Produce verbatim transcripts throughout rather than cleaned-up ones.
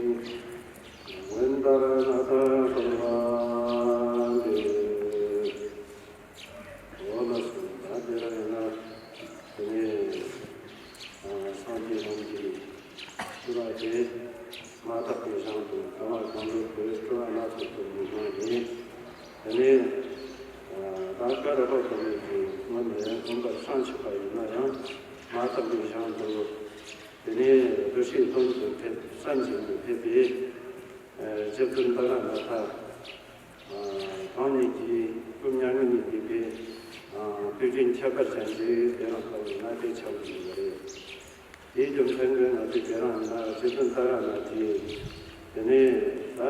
སྔོན་ལྟར་ན་ད་སོང་བ་འདི། འོ་ན་སོང་ད་དེ་ར་ཡིན་ན། དེ་ནས་སངས་རྒྱས་རྣམས་ཀྱི་སྐུ་ར་དེ་མ་དག་པའི་ཞིང་དུ་དམ་པ་གང་འགྲོ་བའི་སྤྲོ་བ་སྣ་ཚོགས་སུ་མི་སྣང་ཡིན། དེ་ནས་ད་ཀ་ར་པ་དང་ནི་དེ་སྔོན་ནས་སྔོན་པར་སངས་ཆོག་པ་ཡིན་ན་ཡང་མ་དག་པའི་ཞིང་དུ། དེ་ནས་འདུ་ཤེས་ལྷུན་གྱིས་ཕེབས། བསམ་བཞིན་དུ་ཕེབས་པའི་རྗེ་བཙུན་ཏཱ་ར་ནཱ་ཐ་གང་ཉིད་ཀྱི་སྐུ་མྱ་ངན་ལས་འདས་པའི་དུས་རྒྱུན་ཁྱད་པར་ཅན་གྱི་དེ་རང་ལྟ་བུ་ན་དེ་ཆགས་ཀྱི་ཡོད་རེད། དེའི་རྒྱུ་མཚན་གྱིས་ང་ཚོས་དེ་རང་ན་རྗེ་བཙུན་ཏཱ་ར་ནཱ་ཐའི་དེ་ནས་ད་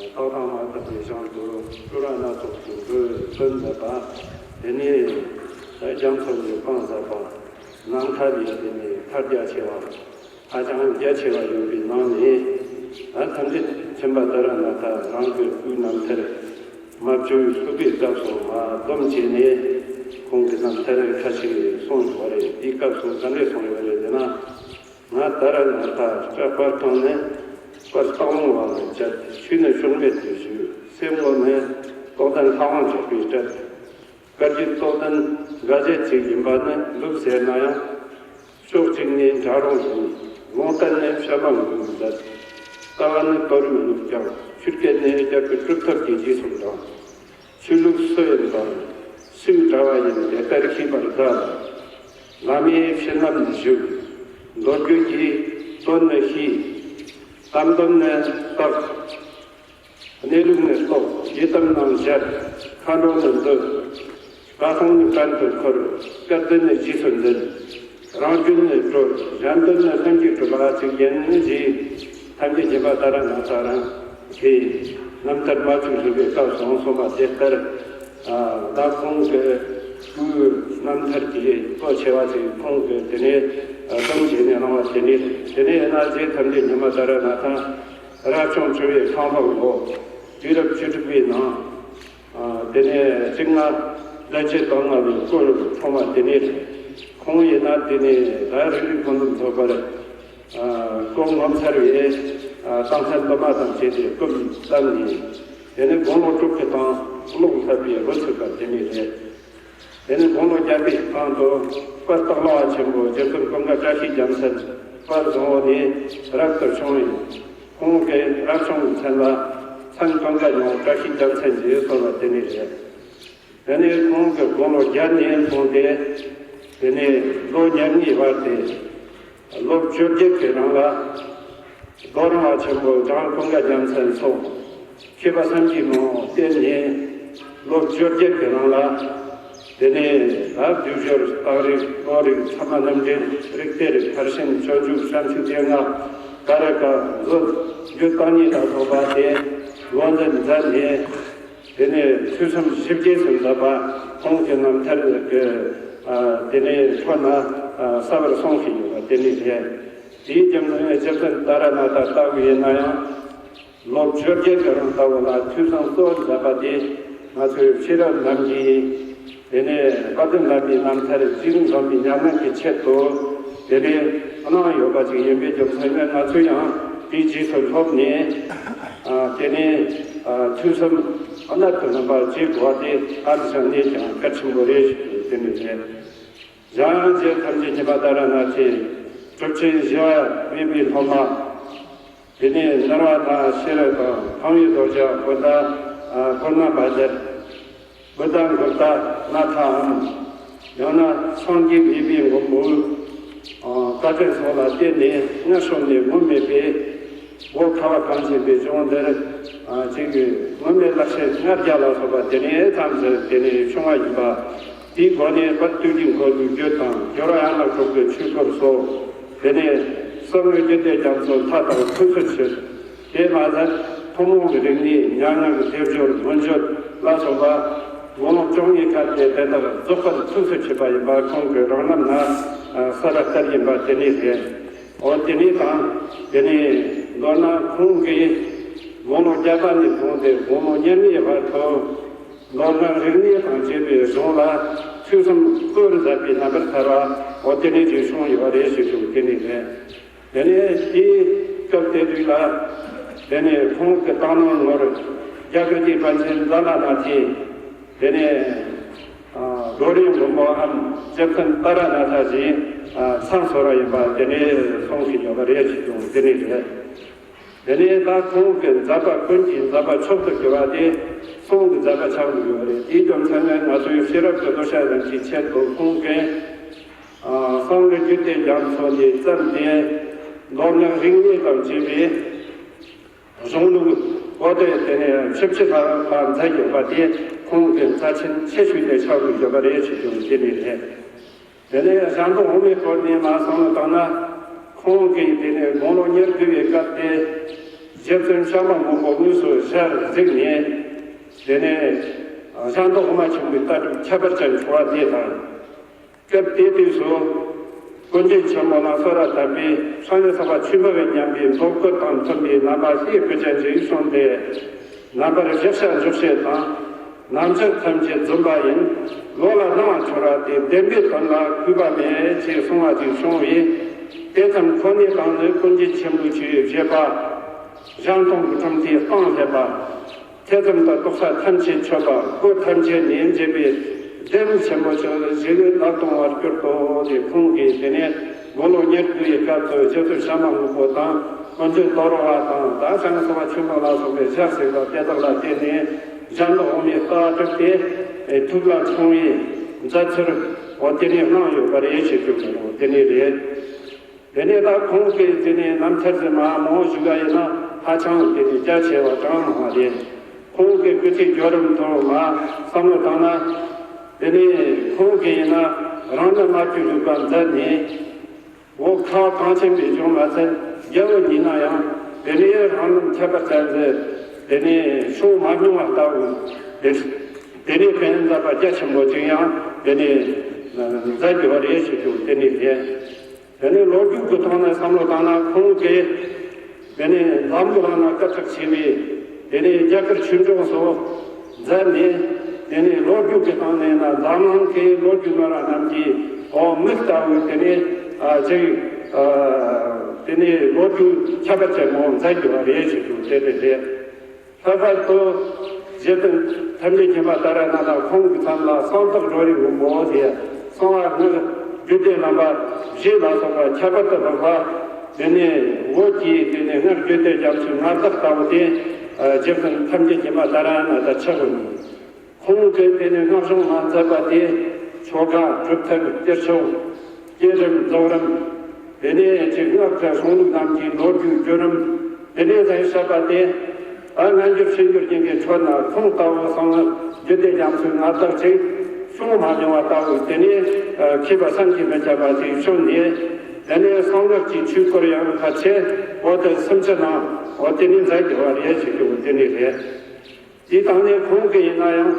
རྟག་དང་མ་རྟག་པའི་ཞིང་དུ་སྤྲོ་བ་སྣ་ཚོགས་ཀྱི་འགྲོ་བའི་དོན་མཛད་པ། དེ་ནས་ད་རྒྱ་མཚོ་ལས་སྤང་མཛད་པ། ནམ་མཁའ་ལས་དེ་ནས་ཐལ་རྒྱ་ཆེ་བ། ཧ་ཅང་རྒྱ་ཆེ་བ་ཡོད་པའི་ནང་ནས་ད་ཐམས་ཅད་མཁྱེན་པ་ཏཱ་ར་ནཱ་ཐ་རང་གི་སྐུའི་རྣམ་ཐར་མ་བཅོས་ལྷུག་པའི་སྐབས་སུ་མ་སྡོམ་བྱས་ནས་ཁོང་གི་རྣམ་ཐར་ཁ་ཤས་གསུངས་ཡོད་རེད། དེའི་སྐབས་སུ་ག་འདྲས་གསུངས་ཡོད་རེད་ཟེར་ན། ང་ཏཱ་ར་ནཱ་ཐ་སྐྲ་དཔར་ཁང་ནས་དཔལ་སྟག་ལུང་བ་ལ་མཇལ། ཆོས་ནི་ཕྱོགས་མེད་དུ་ཞུས། སེམས་ངོ་ནས་རྟོགས་ལྡན་ལྷ་དབང་ཕྱུག་པའི་སྐད། བཀའ་བརྒྱུད་རྟོགས་ལྡན་འགའ་ཤས་ཅིག་ཡིན་པ་ནི་ལུགས་ཟེར་ན་ཡང་། ཕྱོགས་གཅིག་ནས་གྲྭ་རོང་ཡིན། ལུང་བསྟན་ནི་བཤད་པ་ངོས་མཛད། ལྟ་བ་ནི་ཏོ་རིགས་ལུགས་ཀྱང་། ཆོས་སྐད་ནི་རྒྱ་གར་གྲུབ་ཐོབ་ཀྱི་རྗེས་སུ་འབྲང་། ཆོས་ལུགས་སུ་ཡིན་པ་ཞིག་གྲྭ་བ་ཡིན། དེ་ལྟར་ཤེས་པར་དཀའ་ལ། བླ་མའི་བྱིན་རླབས་ནི་ཞུགས། མདོ་རྒྱུད་ཀྱི་དོན་ནི་ཤེས། གཏམ་དོན་ནི་བརྟག་གནས་ལུགས་ནི་རྟོགས། ཡི་དམ་རྣམས་མཇལ། མཁའ་འགྲོ་ནི་འདུ། བཀའ་གསུང་ནི་བྲན་དུ་འཁོར། སྐལ་ལྡན་ནི་རྗེས་སུ་འཛིན། རང་རྒྱུད་ནི་གྲོལ། གཞན་དོན་ནི་ལྷུན་གྱིས་གྲུབ་པ་ཅིག་ཡིན་ཞེས་ཐམས་ཅད་མཁྱེན་པ་ཏཱ་ར་ནཱ་ཐ་རང་གི་རྣམ་ཐར་མ་བཅོས་བཞུགས་པའི་སྐབས་སུ་གསུངས་པ་དེ་ལྟར། ད་ཁོང་གི་སྐུའི་རྣམ་ཐར་གྱི་གཙོ་ཆེ་བ་ཅིག་ཁོང་གིས་དེ་ནས་གཏམ་བྱས་ནས་གནང་བ་དེ་ནི། དེ་ནས་ཡིན་ན་རྗེ་ཐམས་ཅད་མཁྱེན་པ་ཏཱ་ར་ནཱ་ཐ་རབ་བྱུང་བཅུ་བའི་ཤིང་ལྤགས་ལོ། དུས་རབས་བཅུ་དྲུག་པའི་ནང་། དེ་ནས་གཅིག་ལྔ་བདུན་ཅུ་དོན་ལྔ་བའི་སྐུ་འཁྲུངས་པ་དེ་ནི། ཁོང་ཡིན་ན་དེ་ནི་ད་རིགས་རུས་ཕུན་སུམ་ཚོགས་པར་སྐུ་ངོ་མཚར་བའི་ཏང་ཚན་དུ་མ་དང་བཅས་ཏེ་སྐུ་བལྟམས་ནས། དེ་ནི་དགུང་ལོ་དྲུག་གི་སྟེང་གློ་བུར་བསླབ་པའི་འགོ་ཚུགས་པ་དེ་ནི་རེད། དེ་ནི་དགུང་ལོ་བརྒྱད་པའི་སྟེང་དུ་དཔལ་སྟག་ལུང་བ་ཆེན་པོ་རྗེ་བཙུན་ཀུན་དགའ་བཀྲ་ཤིས་རྒྱལ་མཚན་དཔལ་བཟང་པོ་ནས་རབ་ཏུ་བྱུང་བས། ཁོང་གི་རབ་བྱུང་གི་མཚན་ལ་མཚན་ཀུན་དགའ་ཡང་བཀྲ་ཤིས་རྒྱལ་མཚན་ཞེས་གསོལ་བ་དེ་ནི་རེད། དེ་ནས་ཁོང་གི་དགུང་ལོ་བརྒྱད་ནས་བཟུང་སྟེ། དེ་ནས་ལོ་ཉེར་གཉིས་བར་ཏེ། ལོ་བཅོ་བརྒྱད་ཀྱི་རིང་ལ། རྡོ་རིང་བ་ཆེན་པོ་འཇང་ཀུན་དགའ་རྒྱལ་མཚན་སོགས་མཁས་པ་སེམས་ཀྱི་ངོ་བོ་བསྟེན་ནས། ལོ་བཅོ་བརྒྱད་ཀྱི་རིང་ལ། དེ་ནས་ད་སྡེབ་སྦྱོར་རྟགས་རིགས་ཀློག་རིགས་ཕྲ་མ་རྣམ་འགྲེལ་རིགས་གཏེར་ཕར་ཕྱིན་སྤྱོད་འཇུག་བྱང་ཆུབ་སྡེ་ལྔ་ཀ་ར་ཀ་མཛོད་རྒྱུད་བརྟག་གཉིས་ལ་སོགས་པ་དེ་ལོ་འདི་མཛད་ནས། དེ་ནས་ཐོས་བསམ་ཞིབ་རྒྱས་སུ་མཛད་པ་ཁོང་གི་རྣམ་ཐར་གྱི་དེ་ནས་ཁྲོད་ན་གསལ་བར་གསུངས་བཞིན་ཡོད་པ་དེ་ནི་རེད། དེའི་རྒྱུ་མཚན་ནི་རྗེ་བཙུན་ཏཱ་ར་ནཱ་ཐ་ལྟ་བུ་ཡིན་ན་ཡང་། ལོ་བཅོ་བརྒྱད་ཀྱི་རིང་ལྟ་བུ་ལ་ཐོས་བསམ་གཙོ་བོར་མཛད་པ་དེ་ང་ཚོའི་ཤེས་རབ་རྣམ་དགེ། དེ་ནས་དཔལ་ལྡན་བླ་མའི་རྣམ་ཐར་རྗེས་འཛིན་བཟང་པོའི་ཉམས་ལེན་གྱི་ཆེད་དུ་དེ་ནས་གནང་ཡོད་པ་ཅིག་ཡིན་པའི་རྒྱུ་མཚན་ནི། ང་ཚོས་ཡང་དེའི་རྗེས་སུ་སློབ་ནས་དེ་ནས་ཐོས་བསམ་གནད་དུ་སྨིན་པ་བྱེད་དགོས་པ་དེ་ཨ་ཙི་ཞིག་ནས་ཀྱང་གལ་ཆེན་པོ་རེད་ཞུ་རྒྱུ་དེ་ནི་རེད། གཞན་ཡང་རྗེ་ཐམས་ཅད་མཁྱེན་པ་ཏཱ་ར་ནཱ་ཐའི་གྲུབ་ཆེན་བཞི་བ་སྦས་པའི་སློབ་མ། དེ་ནས་ནར་བ་དང་ཤེས་རབ་དང་ཕང་བའི་རྡོ་རྗེ་བུདྡྷ་ཀུར་ཎ་བཛྲ། བུདྡྷ་གུཔྟ་ནཱ་ཐའམ། ཡང་ན་སངས་རྒྱས་སྦས་པའི་མགོན་པོ། བཀའ་དྲིན་སོགས་ལ་བརྟེན་ནས་སྔར་བྱུང་ནས་སྔོན་མེད་པའི་འོད་ཁ་བ་གངས་ཅན་པའི་ལྗོངས་འདིར། ཅིག་སྔོན་མེད་ལེགས་བཤད་ལྔ་བརྒྱ་ལ་སོགས་པ་དེ་ནས་ཐམས་ཅད་དེ་ནས་བྱུང་བ་ཡིན་པ། དེའི་སྒོ་ནས་དཔལ་དུས་ཀྱི་འཁོར་ལོའི་རྒྱུད་དང་སྦྱོར་བ་ཡན་ལག་དྲུག་གི་ཆོས་སྐོར་སོགས། དེ་ནས་གསང་བའི་རྒྱུད་སྡེ་རྒྱ་མཚོ་མཐའ་དག་ཐུགས་སུ་ཆུད། དེ་མ་ཟད་ཐུན་མོང་གི་རིག་གནས་མྱ་ངན་གྱི་སྡེབ་སྦྱོར་མངོན་བརྗོད་ལ་སོགས་པ་དགུང་ལོ་བཅུ་གཉིས་ཁ་དེ་དེ་དག་རྫོགས་པར་ཐུགས་སུ་ཆུད་པ་ཡིན་པ་ཁོང་གི་རང་རྣམ་ན་གསལ་བ་ལྟར་ཡིན་པ་དེ་ནི་རེད། འོ་དེ་ནི་དང་། དེ་ནི་མདོར་ན་ཁོང་གིས་དགུང་ལོ་བརྒྱད་པ་ནས་བཟུང་སྟེ་དགུང་ལོ་ཉེར་གཉིས་བར་དུ། མདོར་ན་རིག་གནས་དང་བཅས་པའི་གཞུང་ལ་ཐོས་བསམ་བཀོད་མཛད་པའི་རྣམ་པར་ཐར་བ་འོ་དེ་ནས་ཅིག་བྱུང་ཡོད་རེད་ཞེས་ཞུ་དེ་ནི་རེད། དེ་ནས་དེའི་སྐབས་དེ་དུས་ ལ། དེ་ནས་ཁོང་གི་བཏང་སྣང་ངོར་རྒྱ་གར་གྱི་པཎ་ཆེན་ཛ་ལ་ན་ཐའི། དེ་ནས་ཨ་རྡོ་རིང་མགོན་པོའམ་རྗེ་བཙུན་ཏཱ་ར་ནཱ་ཐ་ཞེས་ཨ་མཚམས་བསྲེས་པ་ཡིན་པ་དེ་ནས་གསུངས་ཤིག་ཡོད་པ་རེད་ཅེས་ཀྱང་དེ་ནས་རེད། དེ་ནས་ད་ཁོང་གི་མཛད་པ་ཀུན་གྱི་མཛད་པ་མཆོག་ཏུ་གྱུར་པ་དེ་གསུང་གི་མཛད་པ་ཆགས་ཀྱི་ཡོད་པ་རེད། དེའི་རྒྱུ་མཚན་ནི་ང་ཚོའི་ཤེས་རབ་ཀྱི་གདུལ་བྱ་རྣམས་ཀྱི་ཆེད་དུ་ཁོང་གིས་ཨ་གསང་སྔགས་རྒྱུད་སྡེ་རྒྱ་མཚོ་ནས་བརྩམས་ཏེ། མདོ་སྔགས་རིག་གནས་དང་བཅས་པའི་གཞུང་ལུགས་པོ་ཏི་དེ་ནས་ཆིབས་ཆི་ལྷག་པ་མཛད་ཡོད་པ་དེ་ཁོང་གི་རྩ་ཆེན་ཆེ་ཤོས་དེ་ཆགས་ཀྱི་ཡོད་པ་རེད་ཅེས་ཀྱང་དེ་ནས་རེད། དེ་ནས་ཞལ་མདོ་འོག་མའི་སྐོར་ནས་མར་བསམ་བློ་བཏང་ན། ཁོང་གིས་དེ་ནས་དགུང་ལོ་ཉེར་དགུ་བའི་སྐབས་དེ་རྗེ་བཙུན་བྱམས་པ་མགོན་པོ་དངོས་སུ་ཞལ་གཟིགས་ནས། དེ་ནས་ཞལ་མདོ་འོག་མ་ཆེན་པོའི་ལྟ་གྲུབ་ཁྱད་པར་ཅན་འཕྲོ་བ་དེ་དང་། སྐབས་དེ་དུས་སུ་ཀུན་མཁྱེན་ཆེན་པོ་ལ་གསོལ་བ་བཏབ་པས། སངས་རྒྱས་ཚོགས་པ་ཆོས་འཕེལ་བའི་ཉམས་པའི་མདོ་བཀོད་དང་མཐུན་པའི་རྣམ་པ་ལྷའི་སྐུ་ཅན་ཞིག་བྱུང་སྟེ། རྣམ་པར་གཞལ་བྱ་འཇུག་བྱེད་དང་། རྣམ་གཞག་ཐམས་ཅད་རྫུན་པ་ཡིན། བློ་ལ་སྣང་བ་འཆོལ་བ་སྟེ། བདེན་པའི་དོན་ལ་གུས་པ་མེད་ཅེས་གསུང་བ་ཅིག་བྱུང་བས། དེ་ཙམ་ཁོ་ནའི་སྟེང་ནས་ཀུན་མཁྱེན་ཆེན་པོ་ཆོས་བཞེད་པ། གཞན་སྟོང་གི་གྲུབ་མཐའི་སྟེང་བསླབ་པ། ཐེ་ཚོམ་དང་དོགས་པ་ཐམས་ཅད་ཆོད་པ། སྒོ་ཐམས་ཅད་ནས་འབྱེད་པའི་བདེན་ཆེན་པོ་ཆགས་ཞིག་ལ་ལྟ་སྟོང་བར་གྱུར་ཏོ། དེ་ཁོང་གིས་དེ་ནས་དགུང་ལོ་ཉེར་དགུ་ཡི་སྐབས་སུ་རྗེ་བཙུན་བྱམས་པ་མགོན་པོ་དང་། ཀུན་མཁྱེན་དོ་རུང་བ་དང་། ད་ཚང་སོ་མ་ཆོས་འཕེལ་ལ་སོགས་པའི་ཞལ་གཟིགས་པ་དེ་དག་ལ་བརྟེན་ནས་གཞན་དུ་འོང་བའི་ལྟ་གྲུབ་དེ་ཐུགས་ལ་འཁྲུངས་པའི་མཛད་ཚུལ་འོ་དེ་ནས་གནང་ཡོད་པ་རེད་ཅེས་བརྗོད་པ་རེད། དེ་ནས་རེད། དེ་ནས་ད་ཁོང་གིས་དེ་ནས་རྣམ་ཐར་ཟེར་མ་མང་བོ་ཞུ་ག་ཡིན་ན་ཧ་ཅང་དེ་ནས་རྒྱ་ཆེ་བ་དྲང་མ་རེད། ཁོང་གི་སྐུ་ཚེ་བརྒྱུད་རིམ་ཐོག་ལ་བསམ་བློ་བཏང་ན། དེ་ནས་ཁོང་གིས་ཡིན་ན་རང་ནི་མ་བཅོས་ལུགས་པ་མཛད་ནས། འོ་ཁ་བ་གངས་ཅན་པའི་ལྗོངས་མ་ཟད་རྒྱལ་བོ་ཉིད་ན་ཡང་དེ་ནས་རང་རྣམ་ཁྱད་པར་ཅན་ཟེར། དེ་ནས་ཕྱོགས་མ་མྱོང་བ་ལྟ་བུ། དེ་དེ་ནས་ཕན་མཛད་པ་རྒྱ་ཆེན་པོ་ཅིག་ཡང་དེ་ནས་མཛད་ཡོད་རེད་ཞུ་རྒྱུ་དེ་ནས་རེད། དེ་ནས་ལོ་རྒྱུས་ཀྱི་ཐོག་ནས་བསམ་བློ་བཏང་ན། ཁོང་གིས་དེ་ནས་འཛམ་བུ་གླིང་ན་སྐད་གྲགས་ཆེ་བའི་དེ་ནས་རྒྱ་གར་ཆོས་འབྱུང་སོགས་མཛད་ནས། དེ་ནས་ལོ་རྒྱུས་ཀྱི་སྟེང་ནས་ན་འཛམ་གླིང་གི་ལོ་རྒྱུས་སྨྲ་བ་རྣམས་ཀྱི་འོ་མིག་ལྟ་བུའི་དེ་ནས་ཨ་ཅིག་ཨ་དེ་ནས་ལོ་རྒྱུས་ཁྱད་པར་ཅན་མོ་མཛད་ཡོད་རེད་ཞུ་རྒྱུ་དེ་དེ་རེད། ལྷག་པར་དུ་རྗེ་བཙུན་ཐམས་ཅད་མཁྱེན་པ་ཏཱ་ར་ནཱ་ཐ་ཁོང་གི་མཚན་ལ་གསང་བདག་སྒྲོལ་བའི་མགོན་པོ་ཞེས་གསང་བ་སྔགས་རྒྱུད་སྡེ་རྣམ་པ་བཞི་ལ་སོགས་པ་ཁྱད་པར་དུ་འཕགས་པ། དེ་ནས་བོད་ཀྱི་དེ་ནས་སྔགས་རྒྱུད་སྡེ་རྒྱ་མཚོའི་མངའ་བདག་ལྟ་བུ་དེ་རྗེ་བཙུན་ཐམས་ཅད་མཁྱེན་པ་ཏཱ་ར་ནཱ་ཐ་ཆགས་པ་ཡིན། ཁོང་གིས་དེ་ནས་སྔགས་སྦྱོང་མ་མཛད་པ་དེ་ཆོ་ག་གྲུབ་མཐའ་གཏེར་ཆོས། བསྐྱེད་རིམ་རྫོགས་རིམ། དེ་ནས་ཅིག་སྔགས་ཀྱི་གཞུང་ལུགས་རྣམས་ཀྱི་ལོ་རྒྱུས་བརྒྱུད་རིམ། དེ་ནས་ཟེར་བཤད་པ་དེ། ད་སྔ་འགྱུར་ཕྱི་འགྱུར་གཉིས་ཀྱི་ཁྲོད་ན་ཁོང་ལྟ་བུ་གསང་སྔགས་རྒྱུད་སྡེ་རྒྱ་མཚོའི་མངའ་བདག་ཅིག་བྱུང་མ་མྱོང་བ་ལྟ་བུ། དེ་ནས་མཁས་པ་བསམ་གྱིས་མི་ཁྱབ་པ་ཅིག་བྱུང་ནས། དེ་ནས་གསང་སྔགས་ཀྱི་ཆོས་སྐོར་ཡང་ཕལ་ཆེར་འོ་དེ་སུམ་ཅུ་ནང་འོ་དེ་ནས་མཛད་དགོས་པ་རེད་ཅེས་ཀྱང་དེ་ནས་རེད། དེའི་སྟེང་ནས་ཁོང་གིས་ཡིན་ན་ཡང་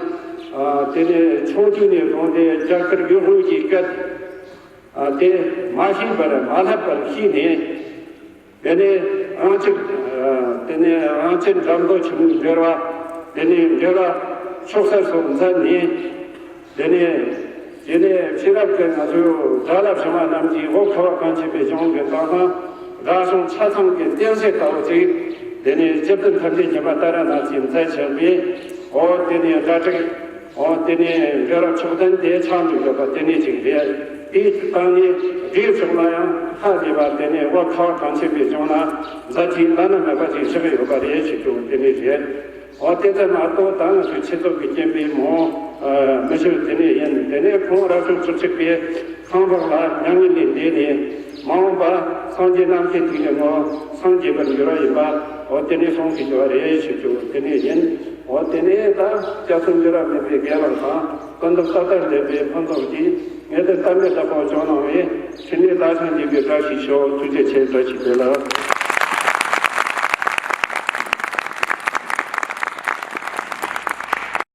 ཨ་དེ་ནས་ཆུང་དུས་ནས་བཟུང་སྟེ་རྒྱ་གར་ཡུལ་དངོས་ཀྱི་སྐད་ཨ་དེ་མ་ཤེས་པར་མ་བསླབ་པར་ཤེས་ནས། དེ་ནས་རང་ཅིག་ཨ་དེ་ནས་རང་ཅིག་འགྲམ་མདོ་ཆུང་འབྲེལ་བ། དེ་ནས་འབྲེལ་བ་ཕྱོགས་གསར་སོགས་མཛད་ནས། དེ་ནས་དེ་ནས་ཤེས་རབ་ཀྱི་ང་ཚོའི་སྒྲ་བསླབ་བྱུང་བ་རྣམས་ཀྱིས་འོ་ཁ་བ་གངས་ཅན་པའི་ལྗོངས་ཀྱི་མདོ་སྔགས་སྒྲ་གསུང་ཆ་ཚང་གི་རྟེན་གཞི་ལྟ་བུ་ཅིག་དེ་ནས་རྗེ་བཙུན་ཐམས་ཅད་མཁྱེན་པ་ཏཱ་ར་ནཱ་ཐས་མཛད་བཞག་པས། འོ་དེ་ནས་སྒྲ་དྲུག་འོ་དེ་ནས་འབྲེལ་བ་མཆོག་ལྡན་དེ་ཆགས་འདུག་ཡོད་པ་དེ་ནས་ཅིག་རེད། དེའི་སྟེང་ནས་སྒྲའི་ཕྱོགས་ལ་ཡང་ཧ་ལས་པ། དེ་ནས་འོ་ཁ་བ་གངས་ཅན་པའི་ལྗོངས་ན་མཛད་རྗེས་བླ་ན་མེད་པ་ཅིག་བཞག་ཡོད་པ་རེད་ཅེས་ཀྱང་དེ་ནས་རེད། འོ་དེ་ལྟར་མ་གཏོགས་ད་ང་ཚོའི་ཆོས་ཚོགས་ཀྱི་རྐྱེན་པས་མོ་མི་ཞུ་དེ་ནས་ཡིན། དེ་ནས་ཁོང་རབ་བྱུང་བཅུ་གཅིག་པའི་ཁང་འོག་ལ་མྱ་ངན་ལས་འདས་ནས་མ་འོངས་པ་སངས་རྒྱས་རྣམ་མཁྱེན་ཐུགས་ཀྱི་ངོ་སངས་རྒྱས་པར་འགྱུར་བ་ཡིན་པ། འོ་དེ་ནས་གསུངས་ཀྱི་ཡོད་རེད་ཞུ་རྒྱུ་དེ་ནས་ཡིན། འོ་དེ་ནས་ད་སྐྱབས་གསུམ་འགྱུར་བ་མེད་པའི་དགེ་བ་དང་། ཀུན་ཏུ་རྟག་ལྟར་འདས་པའི་ཕུན་ཚོགས་ཀྱིས། ངེས་དོན་གཏན་མེད་བདག་པོ་སྐྱོང་གནང་བའི། ཕྲིན་ལས་རྟག་བཞག་འཇིགས་པའི་བཀྲ་ཤིས་ཤོག་ཐུགས་རྗེ་ཆེ། བཀྲ་ཤིས་བདེ་ལེགས།